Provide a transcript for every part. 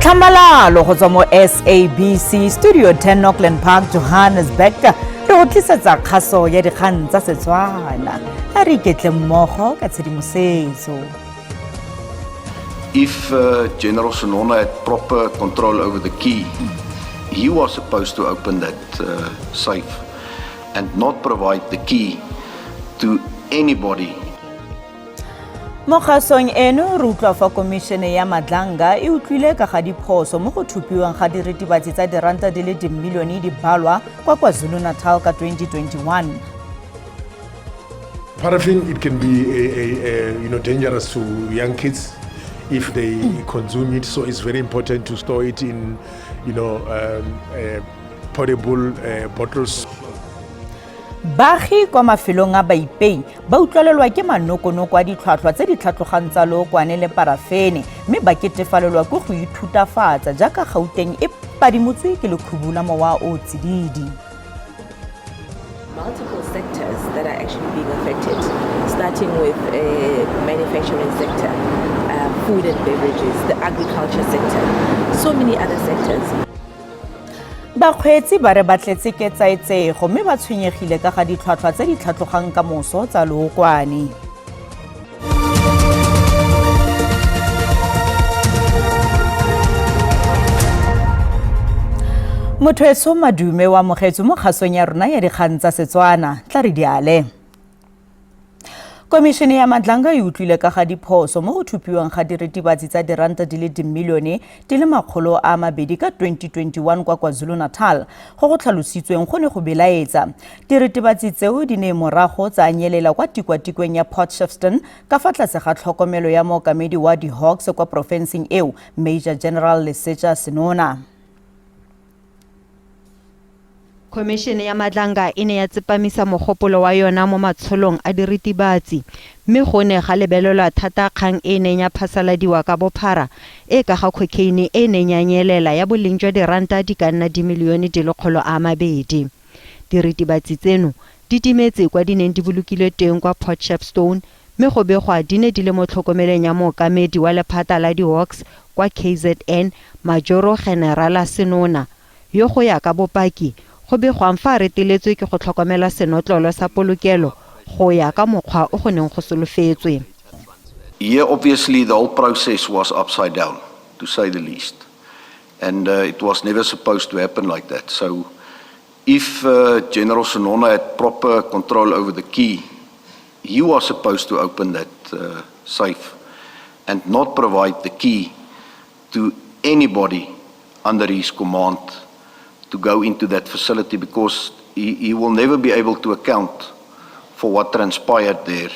Tlhamalalo go tswa mo SABC Studio 10 Auckland Park, Johannesburg, re go tlisetsa kgaso ya dikgang tsa Setswana. A re iketle mmogo ka tshedimosetso. If General Senona had proper control over the key, he was supposed to open that safe and not provide the key to anybody. Mo kgasong eno re utlwa fa komišene ya Madlanga e utlwile ka ga diphoso mo go thupiwang ga diritibatsi tsa diranta di le dimilione di balwa kwa KwaZulu-Natal ka 2021. Paraffin, it can be a dangerous to young kids if they consume it. So it's very important to store it in portable bottles. Baagi kwa mafelong a baipei ba utlwalelwa ke manokonoko a ditlhwatlhwa tse di tlhatlhogang tsa lookwane le parafene, mme ba ketefalelwa ke go ithutafatsa jaaka Gauteng e padimotswe ke lekhubu la mowa o tsididi. Multiple sectors that are actually being affected, starting with manufacturing sector, food and beverages, the agriculture sector, so many other sectors. Bakgweetsi ba re ba tletse ketsaetsego mme ba tshwenyegile ka ga ditlhwatlhwa tse di tlhatlhogang ka moso tsa lookwane. Motho eso madume wa amogetswe mo kgasong ya rona ya dikgang tsa Setswana. Tla re diale. Komišene ya Madlanga e utlwile ka ga diphoso mo go thupiwang ga diritibatsi tsa diranta di le dimilione di le 200 ka 2021 kwa KwaZulu-Natal, go go tlhalositsweng go ne go belaetsa. Diritibatsi tseo di ne morago tsa nyelela kwa tikwatikweng ya Port Shepstone ka fa tlase ga tlhokomelo ya mookamedi wa di-Hawks kwa porofenseng eo, Major General Lesetja Senona. Khomišene ya Madlanga e ne ya tsepamisa mogopolo wa yona mo matsholong a diritibatsi, mme go ne ga lebelelwa thata kgang e e neng ya phasaladiwa ka bophara e ka ga khokheine e e neng ya nyelela ya boleng jwa diranta di ka nna dimilione di le 200. Diritibatsi tseno di timetse kwa di neng di bolokilwe teng kwa Port Shepstone, mme go begwa di ne di le mo tlhokomelong ya mookamedi wa lephata la di-Hawks kwa KZN, Majoro Generala Senona, yo go ya ka bopaki go begwang fa a reteletswe ke go tlhokomela senotlolo sa polokelo go ya ka mokgwa o go neng go solofetswe. Here, obviously, the whole process was upside down, to say the least. And it was never supposed to happen like that. So if General Senona had proper control over the key, he was supposed to open that safe and not provide the key to anybody under his command to go into that facility, because he will never be able to account for what transpired there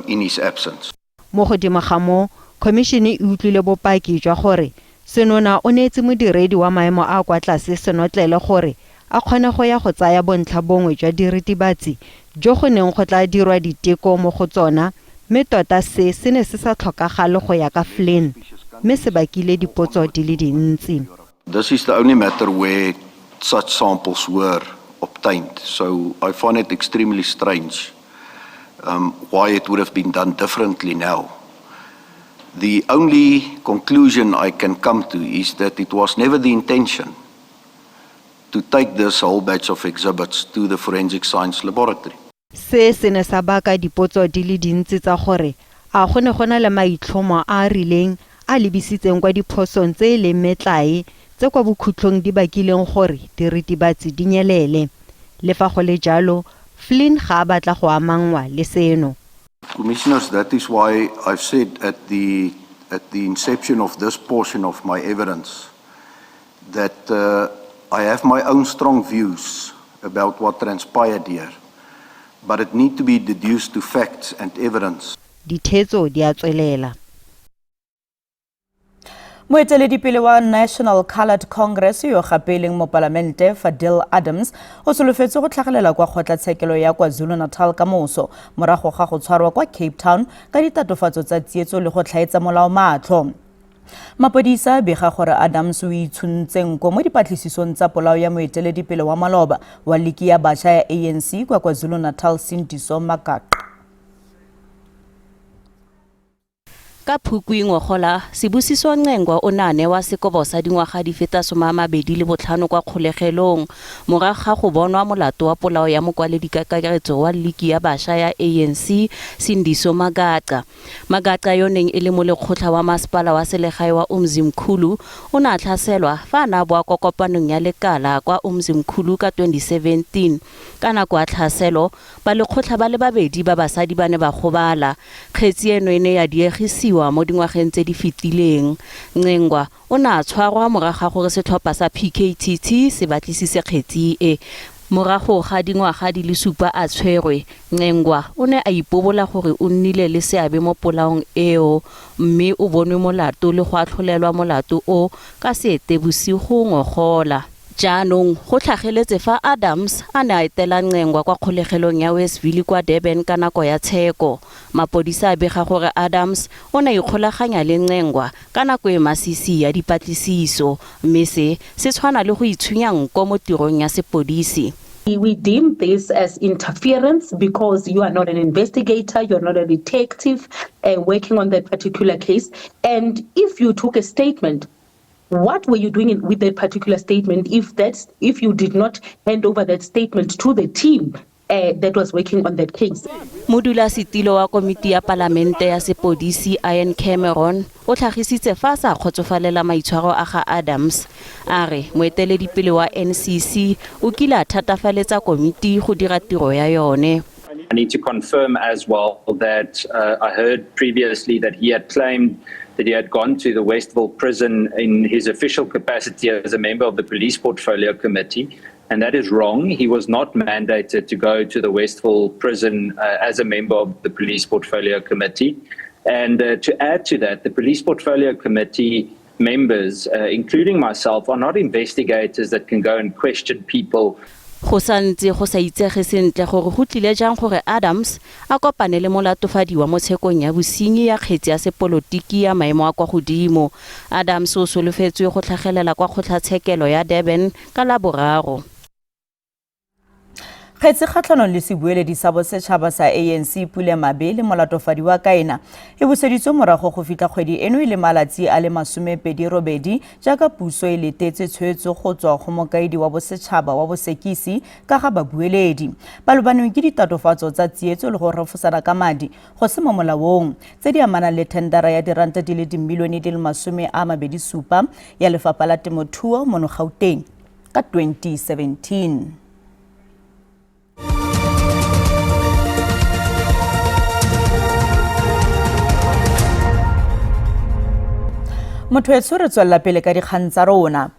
in his absence. Mo godimo ga moo, khomišene e utlwile bopaki jwa gore Senona o neetse modiredi wa maemo a kwa tlase senotlele gore a kgone go ya go tsaya bontlha bongwe jwa diritibatsi jo go neng go tla dirwa diteko mo go tsona, mme tota se se ne se sa tlhokagale go ya ka Flynn, mme se bakile dipotso di le dintsi. This is the only matter where such samples were obtained, so I find it extremely strange why it would have been done differently now. The only conclusion I can come to is that it was never the intention to take this whole batch of exhibits to the Forensic Science Laboratory. Se se ne sa baka dipotso di le dintsi tsa gore a go ne go na le maitlhomo a a rileng a lebisitseng kwa diphosong tse e leng metlae tse kwa bokhutlong di bakileng gore diritibatsi di nyelele. Le fa go le jalo, Flynn ga a batla go amanngwa le seno. Commissioners, that is why I've said at the inception of this portion of my evidence that I have my own strong views about what transpired here, but it need to be deduced to facts and evidence. Dithetso di a tswelela. Moeteledipele wa National Coloured Congress yo gape e leng mopalamente Fadiel Adams o solofetse go tlhagelela kwa kgotlatshekelo ya KwaZulu-Natal ka moso morago ga go tshwarwa kwa Cape Town ka ditatofatso tsa tsietso le go tlhaetsa molao matlho. Mapodisa a bega gore Adams o itshuntse nko mo dipatlisisong tsa polao ya moeteledipele wa maloba wa liki ya bašwa ya ANC kwa KwaZulu-Natal, Sindiso Magaqa. Ka Phukwi ngogola, Sibusiso Ncengwa o ne a newa sekobo sa dingwaga di feta 25 kwa kgolegelong morago ga go bonwa molato wa polao ya mokwaledikakaretso wa liki ya bašwa ya ANC Sindiso Magaqa. Magaqa yo neng e le molekgotlha wa masepala wa selegae wa Umzimkhulu o ne a tlhaselwa fa a ne a boa kwa kopanong ya lekala kwa Umzimkhulu ka 2017. Ka nako ya tlhaselo, balekgotlha ba le babedi ba basadi ba ne ba gobala. Kgetsi eno e ne ya diegisiwa mo dingwageng tse di fetileng. Ncengwa o ne a tshwarwa morago ga gore setlhopha sa PKTT se batlisise kgetsi e. Morago ga dingwaga di le supa a tshwerwe, Ncengwa o ne a ipobola gore o nnile le seabe mo polaong eo mme o bonwe molato le go atlholelwa molato o ka Seetebosigo ngogola. Jaanong go tlhageletse fa Adams a ne a etela Ncengwa kwa kgolegelong ya Westville kwa Durban ka nako ya tsheko. Mapodisa a bega gore Adams o ne a ikgolaganya le Ncengwa ka nako e masisi ya dipatlisiso, mme se se tshwana le go itshunya nko mo tirong ya sepodisi. We deem this as interference because you are not an investigator, you're not a detective working on that particular case. And if you took a statement, what were you doing with that particular statement if you did not hand over that statement to the team that was working on that case? Modulasetilo wa komiti ya palamente ya sepodisi Ian Cameron o tlhagisitse fa a sa kgotsofalela maitshwaro a ga Adams. A re moeteledipele wa NCC o kile a thatafaletsa komiti go dira tiro ya yone. I need to confirm as well that I heard previously that he had claimed that he had gone to the Westville prison in his official capacity as a member of the Police Portfolio Committee. And that is wrong. He was not mandated to go to the Westville prison as a member of the Police Portfolio Committee. And to add to that, the Police Portfolio Committee members, including myself, are not investigators that can go and question people. Go santse go sa itsege sentle gore go tlile jang gore Adams a kopane le molatofadiwa mo tshekong ya bosenyi ya kgetsi ya sepolotiki ya maemo a kwa godimo. Adams o solofetswe go tlhagelela kwa kgotlatshekelo ya Durban ka Laboraro. Kgetsi kgatlhanong le sebueledi sa bosetšhaba sa ANC Pule Mabe le molatofadiwa ka ena e buseditswe morago go fitlha kgwedi eno e le malatsi a le 28, jaaka puso e letetse tshwetso go tswa go mokaedi wa bosetšhaba wa bosekisi ka ga babueledi ba lobanweng ke ditatofatso tsa tsietso le go refosana ka madi go se mo molaong tse di amanang le thendara ya diranta di le dimilione di le 27 ya lefapha la temothuo mono Gauteng ka 2017. Motho etsho, re tswelela pele ka dikgang tsa rona.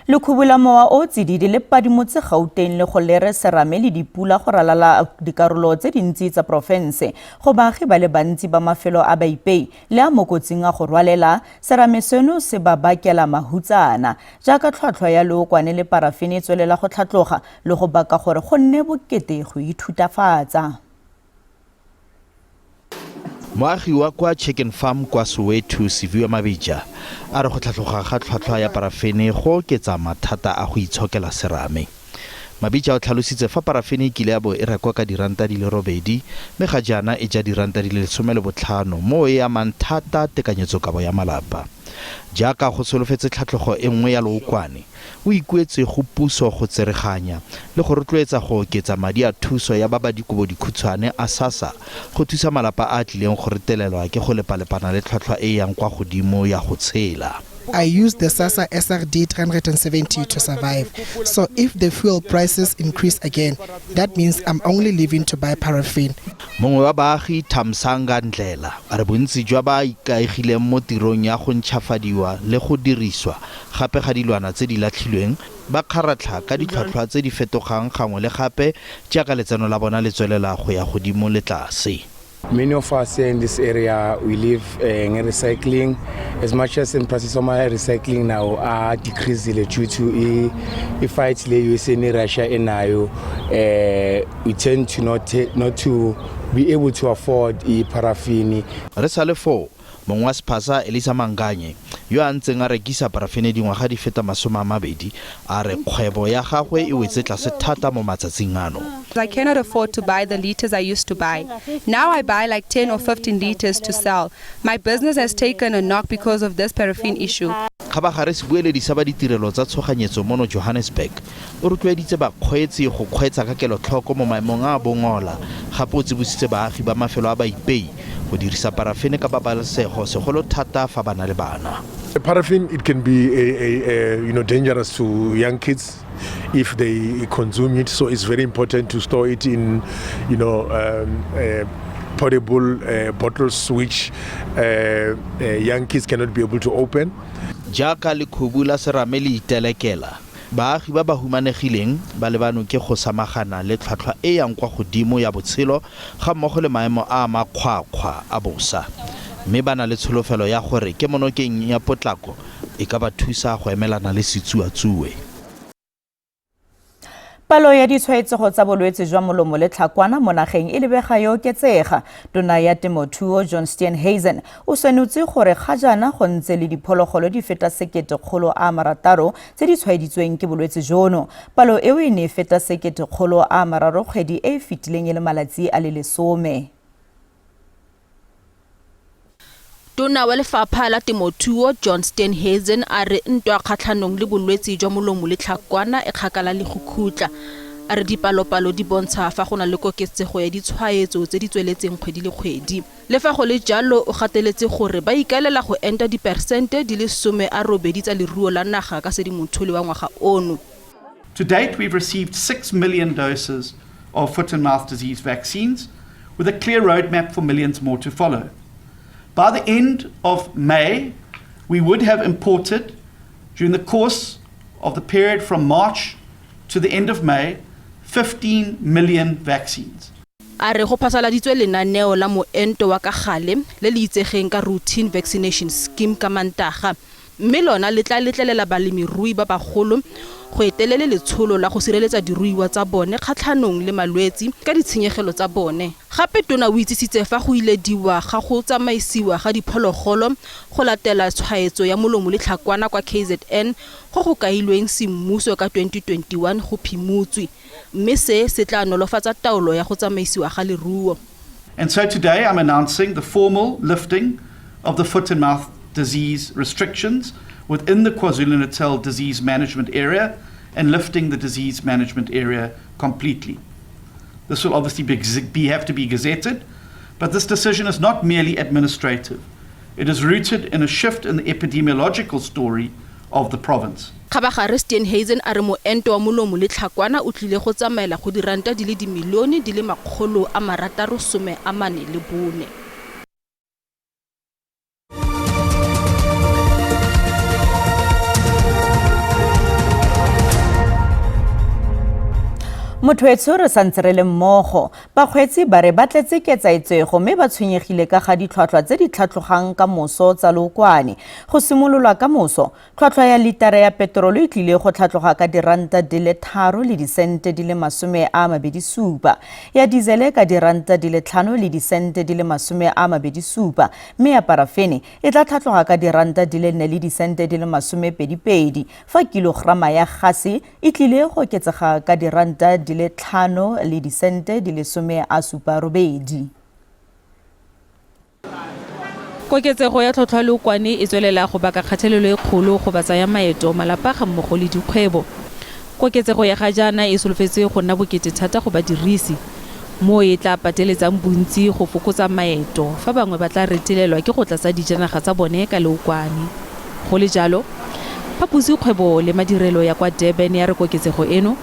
Lekhubu la mowa o tsididi le padimotse Gauteng le go lere serame le dipula go ralala dikarolo tse dintsi tsa porofense. Go baagi ba le bantsi ba mafelo a baipei le a mo kotsing a go rwalela, serame seno se ba bakela mahutsana jaaka tlhwatlhwa ya leokwane le parafene e tswelela go tlhatloga le go baka gore go nne bokete go ithutafatsa. Moagi wa kwa Chicken Farm kwa Soweto, Siviwe Mabija, a re go tlhatlhoga ga tlhwatlhwa ya parafene go oketsa mathata a go itshokela serame. Mabija o tlhalositse fa parafene e kile ya bo e rekwa ka R8 mme ga jaana e ja R15 mo e amang thata tekanyetsokabo ya malapa. Jaaka go solofetse tlhatlhogo e nngwe ya leokwane, o ikuetse go puso go tsereganya le go rotloetsa go oketsa madi a thuso ya ba ba dikobo dikhutshwane a SASSA go thusa malapa a a tlileng go retelelwa ke go lepalepana le tlhwatlhwa e e yang kwa godimo ya go tshela. I use the SASSA SRD 370 to survive. So if the fuel prices increase again, that means I'm only living to buy paraffin. Mongwe wa baagi, Thamsanga Ndlela, a re bontsi jwa ba ikaegileng mo tirong ya go ntšhafadiwa le go diriswa gape ga dilwana tse di latlhilweng ba kgaratlha ka ditlhwatlhwa tse di fetogang gangwe le gape jaaka letseno la bona le tswelela go ya godimo le tlase. Many of us here in this area, we live in recycling. As much as in process of recycling now are decreasing due to a fight le USA and Russia enayo, we tend to not to be able to afford e paraffin. Re sa le foo, mongwe wa sephasa, Elisa Manganye, yo a ntseng a rekisa parafene dingwaga di feta 20, a re kgwebo ya gagwe e wetse tlase thata mo matsatsing ano. I cannot afford to buy the liters I used to buy. Now I buy like 10 or 15 liters to sell. My business has taken a knock because of this paraffin issue. Kgabagare sebueledi sa ba ditirelo tsa tshoganyetso mono Johannesburg o rotloeditse bakgweetsi go kgweetsa ka kelotlhoko mo maemong a a bongola, gape o tsibositse baagi ba mafelo a baipei go dirisa parafene ka pabalesego, segolo thata fa ba na le bana. The paraffin, it can be a you know, dangerous to young kids if they consume it, so it's very important to store it in, you know, portable bottles which young kids cannot be able to open. Jaaka lekhubu la serame le itelekela, baagi ba ba humanegileng ba lebanwe ke go samagana le tlhwatlhwa e yang kwa godimo ya botshelo ga mmogo le maemo a makgwakgwa a bosa, mme ba na le tsholofelo ya gore kemonokeng ya potlako e ka ba thusa go emelana le setsuatsue. Palo ya ditshwaetsego tsa bolwetse jwa molomo le tlhakwana mo nageng e lebega e oketsega. Tona ya Temothuo John Steenhuisen o senotse gore ga jaana go ntse le diphologolo di feta 1600 tse di tshwaeditsweng ke bolwetse jono. Palo eo e ne e feta 1300 kgwedi e e fetileng e le malatsi a le 10. Tona wa lefapha la Temothuo John Steenhuisen a re ntwa kgatlhanong le bolwetse jwa molomo le tlhakwana e kgakala le go khutla. A re dipalopalo di bontsha fa go na le koketsego ya ditshwaetso tse di tsweletseng kgwedi le kgwedi. Le fa go le jalo, o gateletse gore ba ikaelela go enta diperesente di le 80 tsa leruo la naga ka Sedimonthole wa ngwaga ono. To date, we've received 6 million doses of foot and mouth disease vaccines, with a clear roadmap for millions more to follow. By the end of May, we would have imported, during the course of the period from March to the end of May, 15 million vaccines. A re go phasaladitswe lenaneo la moento wa ka gale le le itsegeng ka routine vaccination scheme ka Mantaga, mme lona le tla letlelela balemirui ba bagolo go etelele letsholo la go sireletsa diruiwa tsa bone kgatlhanong le malwetsi ka ditshenyegelo tsa bone. Gape tona o itsisitse fa go ilediwa ga go tsamaisiwa ga diphologolo go latela tshwaetso ya molomo le tlhakwana kwa KZN go go kailweng semmuso ka 2021 go phimotswe, mme se se tla nolofatsa taolo ya go tsamaisiwa ga leruo. And so today I'm announcing the formal lifting of the foot and mouth disease restrictions within the KwaZulu-Natal disease management area and lifting the disease management area completely. This will obviously have to be gazetted, but this decision is not merely administrative. It is rooted in a shift in the epidemiological story of the province. Kgabagare Steenhuisen a re moento wa molomo le tlhakwana o tlile go tsamaela go diranta di le dimilione di le 644. Motho etsho re santse re le mmogo. Bakgweetsi ba re ba tletse ketsaetsego mme ba tshwenyegile ka ga ditlhwatlhwa tse di tlhatlhogang ka moso tsa lookwane. Go simololwa ka moso, tlhwatlhwa ya litara ya peterolo e tlile go tlhatloga ka diranta di le 3 le disente di le 27, ya dizele ka diranta di le 5 le disente di le 27, mme ya parafene e tla tlhatloga ka diranta di le 4 le disente di le 22, fa kilograma ya gase e tlile go oketsega ka diranta di le 5 le disente di le 78. Koketsego ya tlhotlhwa leokwane e tswelela go baka kgatelelo e kgolo go ba tsaya maeto, malapa ga mmogo le dikgwebo. Koketsego ya ga jaana e solofetse go nna bokete thata go badirisi, mo e tla pateletsang bontsi go fokotsa maeto, fa bangwe ba tla retelelwa ke go tlatsa dijanaga tsa bone ka leokwane. Go le jalo, phaposi kgwebo le madirelo ya kwa Durban ya re koketsego eno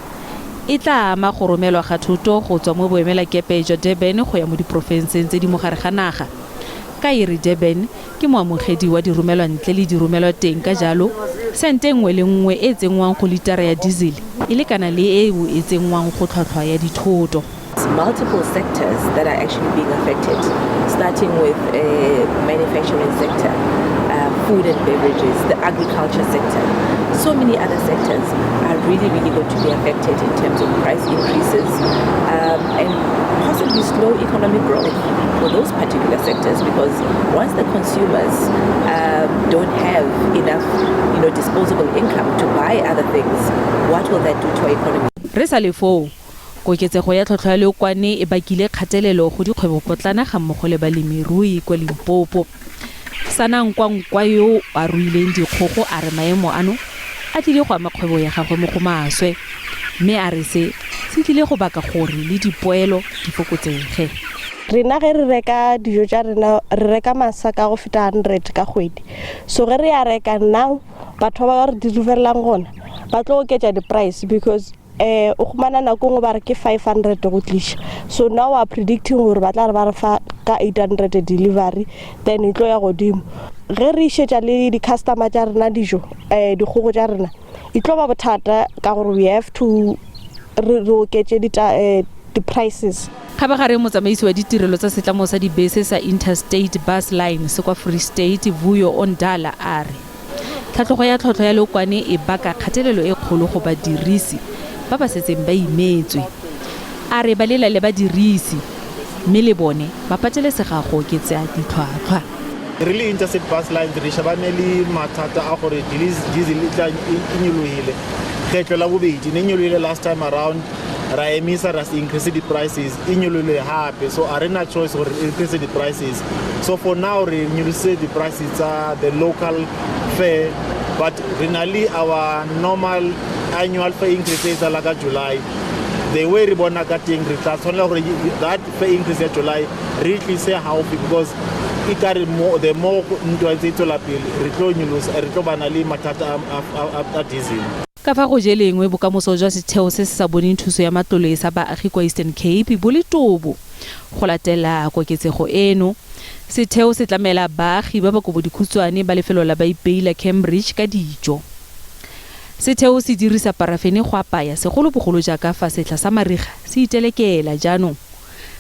e tla ama go romelwa ga thoto go tswa mo boemelakepe jwa Durban go ya mo diporofenseng tse di mo gare ga naga. Ka e re Durban ke moamogedi wa diromelwa ntle le diromelwa teng, ka jalo sente nngwe le nngwe e tsenngwang go litara ya diesel e lekana le eo e tsenngwang go tlhwatlhwa ya dithoto. Multiple sectors that are actually being affected, starting with manufacturing sector, food and beverages, the agriculture sector. So many other sectors are really, really going to be affected in terms of price increases and possibly slow economic growth for those particular sectors, because once the consumers don't have enough, disposable income to buy other things, what will that do to our economy? Re sa le foo, Koketsego ya tlhotlhwa ya leokwane e bakile kgatelelo go dikgwebopotlana ga mmogo le balemirui kwa Limpopo. Sanankwankwa yo a ruileng dikgogo a re maemo ano a tlile go ama kgwebo ya gagwe mo go maswe, mme a re se se tlile go baka gore le dipoelo di fokotsege. Rena ge re reka dijo tša rena re reka masaka a go feta 100 ka kgwedi, so ge re a reka now batho ba ba re deliverelang gona ba tlo oketša di-price because um o humana nako nngwe ba re ke 500 go tliša, so now we are predicting gore ba tla re ba re fa ka 800 delivery, then e tlo ya godimo. Ge re išetša le di-customer tša rena dijo, um dikgogo tša rena, e tlo ba bothata ka gore we have to re oketše di-prices. Kgabagare motsamaisi wa ditirelo tsa setlamo sa dibese sa Interstate Bus Lines kwa Free State, Vuyo Ondala a re tlhatlhogo ya tlhotlhwa ya leokwane e baka kgatelelo e kgolo go badirisi ba ba setseng ba imetswe. A re ba lela le badirisi mme le bone ba patelesega go oketsa ditlhwatlhwa. Re le Interstate Bus Lines re shebane le mathata a gore diesel e tla e nyolohile kgetlo la bobedi, ne nyolohile last time around, ra emisa ra se increase di-prices, e nyolohile hape, so a re na choice gore re increase di-prices. So for now re nyolositse di-prices tsa the local fare, but re na le our normal annual fare increase e tsala ka July. The way re bona ka teng, re tla tshwanela gore that fare increase ya July re tlise haufi, because e ka re the more ntwa tse tswela pele re tlo nyolosa, re tlo bana le mathata a diesel. Ka fa go jelengwe bokamoso jwa setheo se se sa boneng thuso ya matlole sa baagi kwa Eastern Cape bo le tobo. Go latela koketsego eno, setheo se tlamela baagi ba ba kobodikhutshwane ba lefelo la Baipei la Cambridge ka dijo. Setheo se dirisa parafene go apaya, segolobogolo jaaka fa setlha sa mariga se itelekela. Jaanong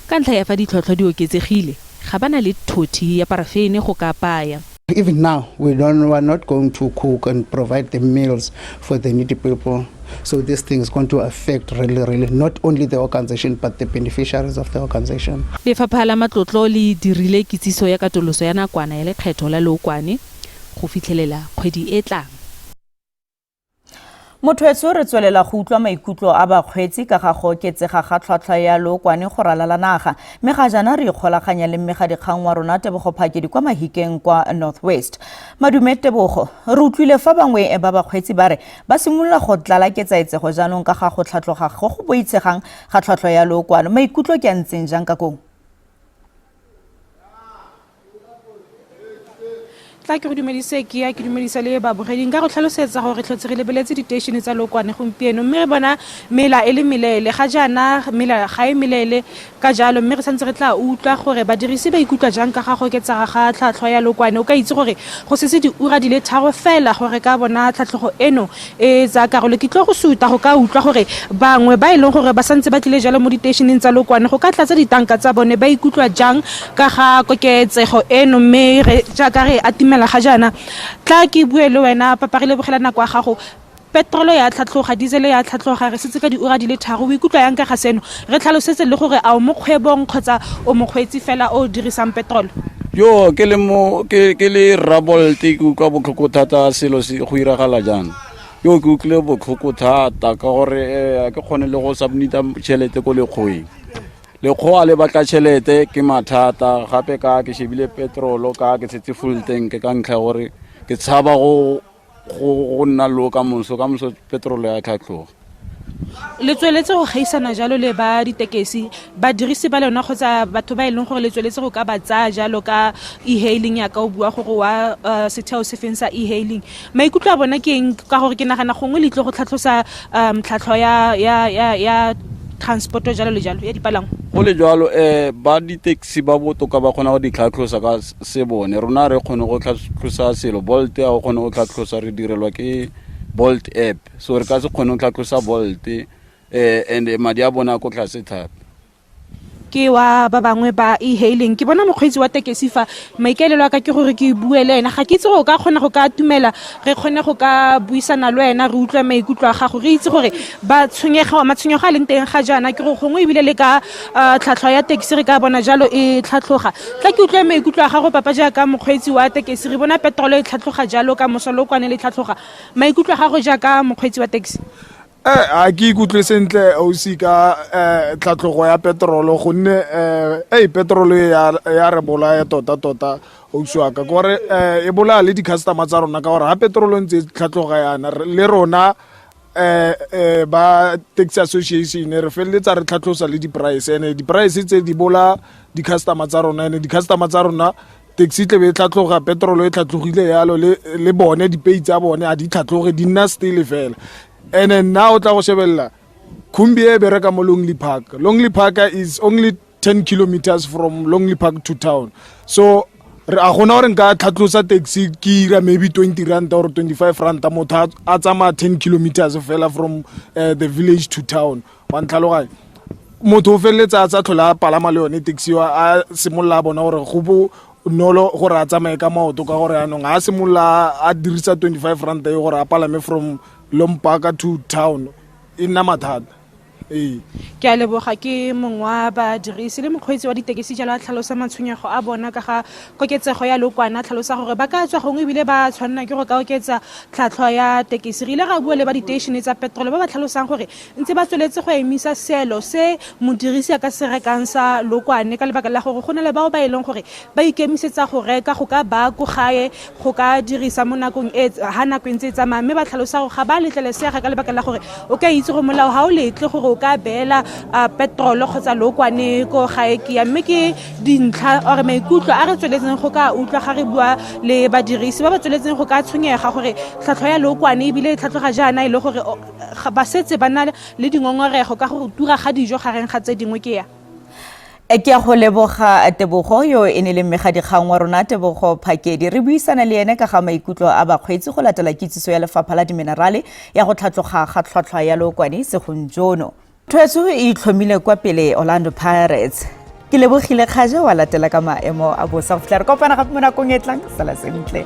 ka ntlha ya fa ditlhwatlhwa di oketsegile, ga ba na le thothi ya parafene go ka apaya. Even now, we are not going to cook and provide the meals for the needy people. So this thing is going to affect really, really not only the organization, but the beneficiaries of the organization. Lefapha la Matlotlo le dirile kitsiso ya katoloso ya nakwana ya lekgetho la leokwane go fitlhelela kgwedi e tlang. Motho etso re tswelela go utlwa maikutlo a bakgweetsi ka ga go oketsega ga tlhwatlhwa ya leokwane go ralala naga, mme ga jaana re ikgolaganya le mmegadikgang wa rona Tebogo Phakedi kwa Mahikeng kwa North West. Madume Tebogo, re utlwile fa bangwe ba bakgweetsi ba re ba simolola go tlala ketsaetsego jaanong ka ga go tlhatloga go go boitshegang ga tlhwatlhwa ya leokwane. Maikutlo ke a ntseng jang ka kong? Tla ke go dumedise ke ya ke dumedisa le babogedi. Nka go tlhalosetsa gore re tlhotse re lebeletse diteišene tsa lokwane gompieno, mme re bona mela e le meleele ga jaana, mela ga e meleele ka jalo, mme re santse re tla utlwa gore badirisi ba ikutlwa jang ka ga go oketsega ga tlhwatlhwa ya lokwane. O ka itse gore go setse diura di le 3 fela gore ka bona tlhatlhogo eno e tsaya karolo. Ke tlo go suta go ka utlwa gore bangwe ba e leng gore ba santse ba tlile jalo mo diteišeneng tsa lokwane go ka tlatsa ditanka tsa bone ba ikutlwa jang ka ga koketsego eno. Mme re jaaka re atimela ga jaana, tla ke bue le wena papa, re lebogela nako ya gago. Petrolo ya tlhatlhoga, diesel ya tlhatlhoga, re setse ka diura di le 3, o ikutlwa yang ka ga seno? Re tlhalosetse le gore a o mo kgwebong kgotsa o mokgweetsi fela o dirisang petrolo. Yo ke le mo ke le Rabolt, ke utlwa botlhoko thata selo se go iragala jang. Yo ke utlwile botlhoko thata ka gore ke kgone le go submita tšhelete ko lekgoeng. Lekgoa le batla tšhelete ke mathata gape ka ke shebile petrolo ka ke tshetse full tank ka ntlha ya gore ke tshaba go nna lo ka moso, ka moso petrolo ya tlhatlhoga. Le tsweletse go gaisana jalo le ba ditekesi, badirisi ba lona kgotsa batho ba e leng gore le tsweletse go ka ba tsaya jalo ka e-hailing, ya ka o bua gore wa setheo se feng sa e-hailing, maikutlo a bona ke eng? Ka gore ke nagana gongwe le tlo go tlhatlhosa tlhwatlhwa ya transporto jalo le jalo ya dipalangwa. Go le jalo, ba di-taxi ba botoka ba kgona go di tlhatlhosa ka se bone, rona re kgone go tlhatlhosa selo. Bolt a o kgone go tlhatlhosa, re direlwa ke Bolt app, so re ka se kgone go tlhatlhosa Bolt, and madi a bona a ko tlase thata. Ke wa ba bangwe ba e-hailing, ke bona mokgweetsi wa tekesi fa. Maikaelelo a ka ke gore ke bue le ena, ga ke itse gore o ka kgona go ka atumela re kgone go ka buisana le wena, re utlwe maikutlo a gago, re itse gore ba tshwenyega, matshwenyego a leng teng ga jaana ke gore gongwe ebile le ka tlhwatlhwa ya taxi re ka bona jalo e tlhatlhoga. Tla ke utlwe maikutlo a gago papa, jaaka mokgweetsi wa tekesi, re bona petrolo e tlhatlhoga jalo ka moso lokwane le tlhatlhoga, maikutlo a gago jaaka mokgweetsi wa taxi? A ke ikutlwe sentle ausi ka tlhatlhogo ya petrolo gonne ei petrolo e ya re bolaya tota tota ausi wa ka kore e bolaya le di-customer tsa rona ka gore ga petrolo ntse e tlhatlhoga yana le rona ba taxi association re feleletsa re tlhatlhosa le di-price ene di-price tse di bola di-customer tsa rona ene di-customer tsa rona taxi tlebe e tlhatlhoga petrolo e tlhatlhogile yalo le bone dipei tsa bone a di tlhatlhoge di nna stele fela. Ene nna o tla go shebelela khumbi e bereka mo Lonely Park. Lonely Park is only 10 kilometers from Lonely Park to town, so re a gona gore nka tlhatlhosa taxi ke ira maybe 20 rand or 25 rand motho a tsamaya 10 kilometers fela from the village to town. Wa ntlhaloganya, motho o feleletsa a tsa tlhola a palama le yone taxi a simolola a bona gore go bo nolo gore a tsamaye ka maoto ka gore anong a simolola a dirisa 25 rand e gore a palame from Lompaka to town e nna mathata. Ee, ke a leboga. Ke mongwe wa badirisi le mokgweetsi wa ditekesi jalo a tlhalosa matshwenyego a bona ka ga koketsego ya lokwana, a tlhalosa gore ba ka tswa gongwe ebile ba tshwanela ke go ka oketsa tlhwatlhwa ya tekesi. Re ile ra bua le ba diteišene tsa petrol ba ba tlhalosang gore ntse ba tsweletse go emisa seelo se modirisi a ka se rekang sa lokwane ka lebaka la gore go na le bao ba e leng gore ba ikemisetsa go reka go ka ba ko gae go ka dirisa mo nakong e ha nako e ntse e tsamaya, mme ba tlhalosa gore ga ba letlelesega ka lebaka la gore o ka itse gore molao ga o letle gore o ka beela petrol kgotsa lokwane ko gae ke ya. Mme ke dintlha or maikutlo a re tsweletseng go ka utlwa ga re bua le badirisi ba ba tsweletseng go ka tshwenyega gore tlhwatlhwa ya lokwane ebile e tlhatlhoga jaana e le gore ba setse ba na le dingongorego ka go tura ga dijo gareng ga tse dingwe. Ke ya Ke a go leboga Tebogo, yo e ne le mmegadikgang wa rona Tebogo Phakedi, re buisana le ene ka ga maikutlo a bakgweetsi go latela kitsiso ya lefapha la diminerale ya go tlhatloga ga tlhwatlhwa ya lookwane segong jono. Thwetso e itlhomile kwa pele Orlando Pirates. Ke lebogile kgaje wa latela ka maemo a bosa go fitlha re kopana gape mo nakong e tlang, sala sentle.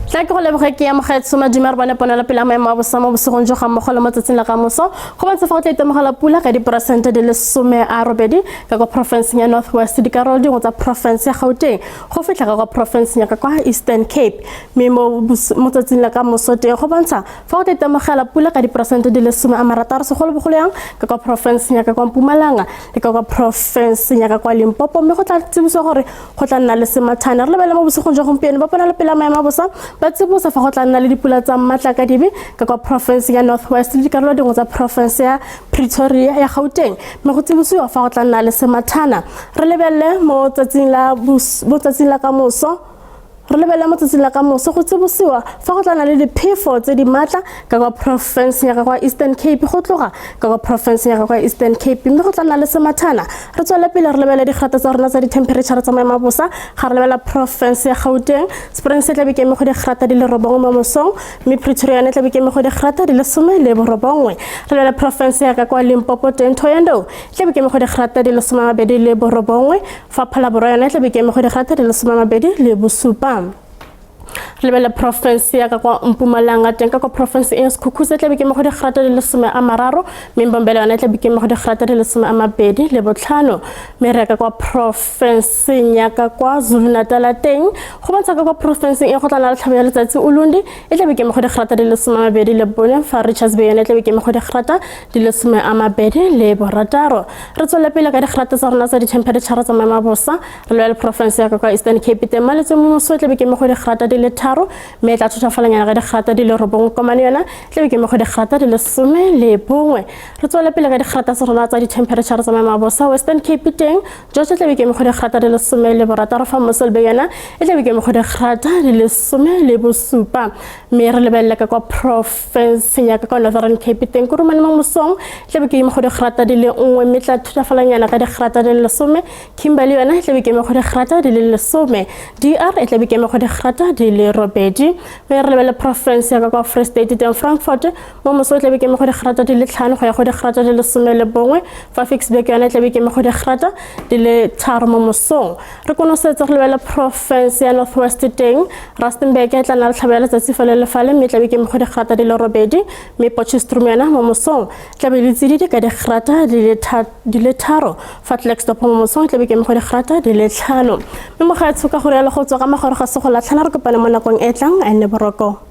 Tla ke go leboge ke amogetse madume. Re bone ponelo pele a maemo a bosa mo bosigong jo ga mmogo le mo tsatsing la ka moso. Go bontsha fa go tla itemogela pula ka diperesente di le 80 ka kwa porofenseng ya North West, dikarolo dingwe tsa porofense ya Gauteng go fitlha ka kwa porofenseng ya ka kwa Eastern Cape. Mme mo tsatsing la ka moso teng go bontsha fa go tla itemogela pula ka diperesente di le 60, segolobogolo yang ka kwa porofenseng ya ka kwa Mpumalanga le ka kwa porofenseng ya ka kwa Limpopo, mme go tla tsebisiwa gore go tla nna le semathana. Re lebele mo bosigong jwa gompieno, ba ponelo pele maemo a bosa ba tsibosa fa go tla nna le dipula tsa matlakadibe ka kwa porofenseng ya North West le dikarolo dingwe tsa porofense ya Pretoria ya Gauteng, mme go tsibosiwa fa go tla nna le semathana. Re lebelele mo tsatsing la ka moso. Re lebelele mo tsatsing la ka moso, go tsibosiwa fa go tla nna le diphefo tse di maatla ka kwa porofenseng ya ka kwa Eastern Cape go tloga ka kwa porofenseng ya ka kwa Eastern Cape, mme go tla nna le semathana. Re tswele pele re lebelele digrata tsa rona tsa di-temperature tsa maemo a bosa. Ga re lebelela porofense ya Gauteng, Springs e tla be keme go digrata di le 9 mo mosong, mme Pretoria yone e tla be keme go digrata di le 19. Re lebelele porofense ya ka kwa Limpopo teng, Thohoyandou e tla be keme go digrata di le 29, fa Phalaborwa yone e tla be keme go digrata di le 27. Re lebelele porofense ya ka kwa Mpumalanga teng, ka kwa porofense e Sekhukhuse tla be keme go digrata di le 30, mme Mbombela yone e tla be keme go digrata di le 25. Mme re ya ka kwa porofenseng ya ka kwa Zulu Natal teng, go bontsha ka kwa porofenseng e go tla na le tlhabo ya letsatsi. Ulundi e tla be keme go digrata di le 24, fa Richards Bay yone e tla be keme go digrata di le 26. Re tswele pele ka digrata tsa rona tsa di-temperature tsa maemo a bosa. Re lebele porofense ya ka kwa Eastern Cape teng, maletse mo moso e tla be keme go digrata di le 3, mme e tla thatafalanyana ka digrata di le 9. Komane yona e tla be keme go digrata di le 11. Re tswele pele ka digrata tsa rona tsa di-temperature tsa maemo a bosa. Western Cape teng, George e tla be keme go digrata di le 16, fa Mossel Bay yona e tla be keme go digrata di le 17. Mme re lebelele ka kwa porofenseng ya ka kwa Northern Cape teng, Kurumane mo mosong e tla be keme go digrata di le 1, mme tla thutafalanyana ka digrata di le 10. Kimberley yona e tla be keme go digrata di le 10. DR e tla be keme go digrata di le robedi. Mme re lebele porofense ya ka kwa Free State teng, Frankfort mo moso o tlabe ke eme go digrata di le 5 go ya go digrata di le 11, fa Ficksburg yone e tlabe ke eme go digrata di le 3 mo mosong. Re konosetse re lebele porofense ya North West teng, Rustenburg e tla nna le tlhabo ya letsatsi fale le fale, mme e tlabe ke eme go digrata di le 8, mme Potchefstroom yona mo mosong tlabe le tsididi ka digrata di le 3, fa Klerksdorp mo mosong tlabe ke eme go digrata di le 5. Mme mogaetsho, ka gore yalo go tswa ka magoro ga se go latlhana, re kopane mo nakong e tlang. A nne boroko.